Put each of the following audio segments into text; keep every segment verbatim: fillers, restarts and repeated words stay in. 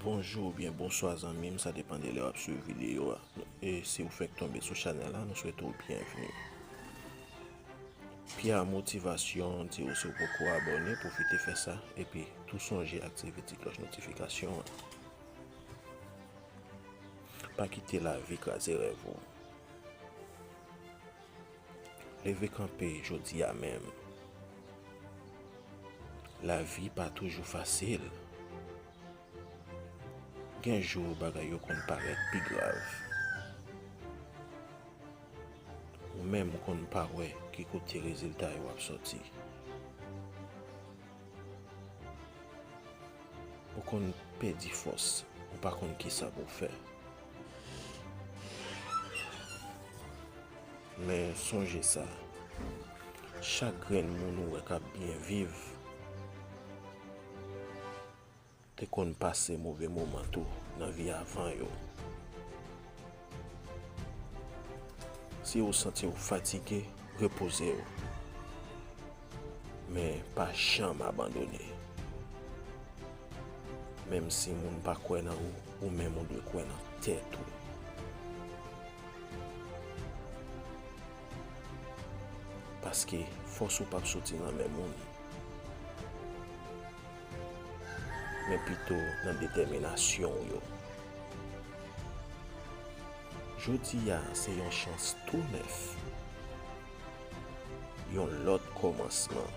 Bonjou oubyen bonswa zanmi m, sa depann de lè w ap swiv videyo a. E si w fèk tonbe sou chanèl la, nou swete w byenvni. Pyè motivasyon di w si w poko abòne, pwofite fè sa, epi tou sonje aktive ti klòch notifikasyon an. Pa kite lavi kraze rèv ou. Leve kanpe jodi a menm. Lavi pa toujou fasil. Gen jou bagay yo konn parèt pi grav. Ou menm ou konn pa wè ki kote rezilta yo ap sòti. Ou konn pèdi fòs, ou pa konn kisa pou w fè. Men sonje sa, chak grenn moun ou wè k ap byen viv te konn pase move moman tou nan vi avan yo. Si w santi w fatige, repoze w. Men pa janm abandone. Menm si moun pa kwè nan ou, ou menm ou dwe kwè nan tèt ou. Paske fòs ou p ap soti nan men moun, men pito nan detèminasyon w yo. Jodi a se yon chans tou nèf, yon lòt kòmansman,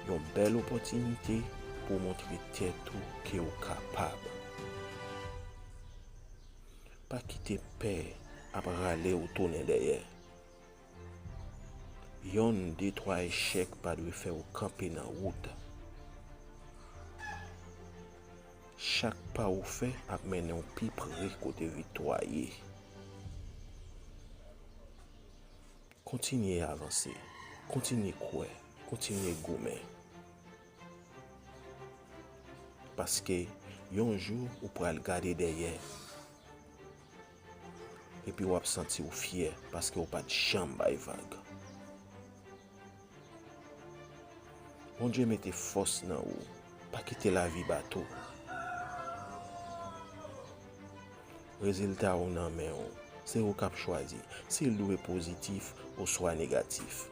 yon bèl opòtinite pou w montre tèt ou ke w kapab. Pa kite pè ap rale w tounen dèyè. Yonn, de, twa echèk pa dwe fè w kanpe nan wout. Chak pa ou fè ap mennen w pi pre kote viktwa ye. Kontinye avanse, kontinye kwè, kontinye goumen. Paske yon jou ou pral gade dèyè. Epi w ap santi w fyè paske w pa t janm bay vag. Bondye mete fòs nan ou. Pa kite lavi bat ou. Rezilta w nan men w. Se ou k ap chwazi si l dwe pozitif oswa negatif.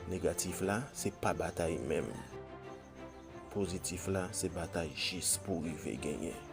Negatif la, se pa batay menm. Pozitif la, se batay jis pou rive genyen.